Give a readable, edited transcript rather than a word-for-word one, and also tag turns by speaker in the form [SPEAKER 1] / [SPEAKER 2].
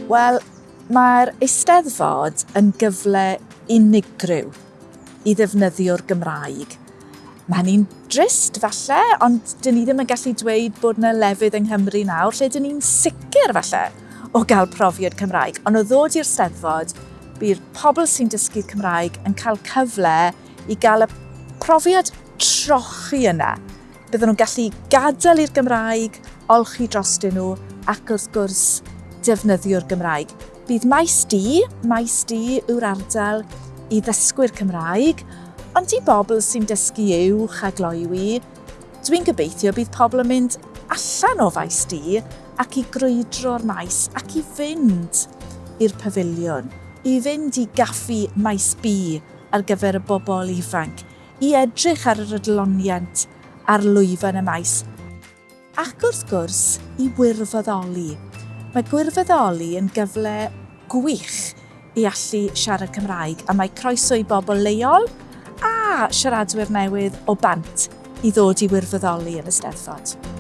[SPEAKER 1] Wel, mae'r Eisteddfod yn gyfle unigryw i ddefnyddio'r Gymraeg. Mae hynny'n drist falle, ond dyn ni ddim yn gallu dweud bod yna lefydd yng Nghymru nawr lle dyn ni'n sicr falle o gael profiad Cymraeg. Ond o ddod i'r Steddfod, bydd pobl sy'n dysgu Cymraeg yn cael cyfle i gael y profiad trochi yna. Bydden nhw'n gallu gadael i'r Gymraeg olchi drostyn nhw ac wrth gwrs defnyddio'r Gymraeg. Bydd Maes D, Maes D yw'r ardal i ddysgwyr Cymraeg, ond i bobl sy'n dysgu uwch a gloywi, dwi'n gobeithio bydd pobl yn mynd allan o Faes D ac i grwydro'r maes ac i fynd i'r pafiliwn, i fynd i gaffi Maes B ar gyfer y bobl ifanc, i edrych ar yr adloniant ar lwyfan y maes, ac wrth gwrs i wirfoddoli. Mae gwirfoddoli yn gyfle gwych i allu siarad Cymraeg a mae croeso i bobl leol a siaradwyr newydd o bant i ddod i wirfoddoli yn y Steddfod.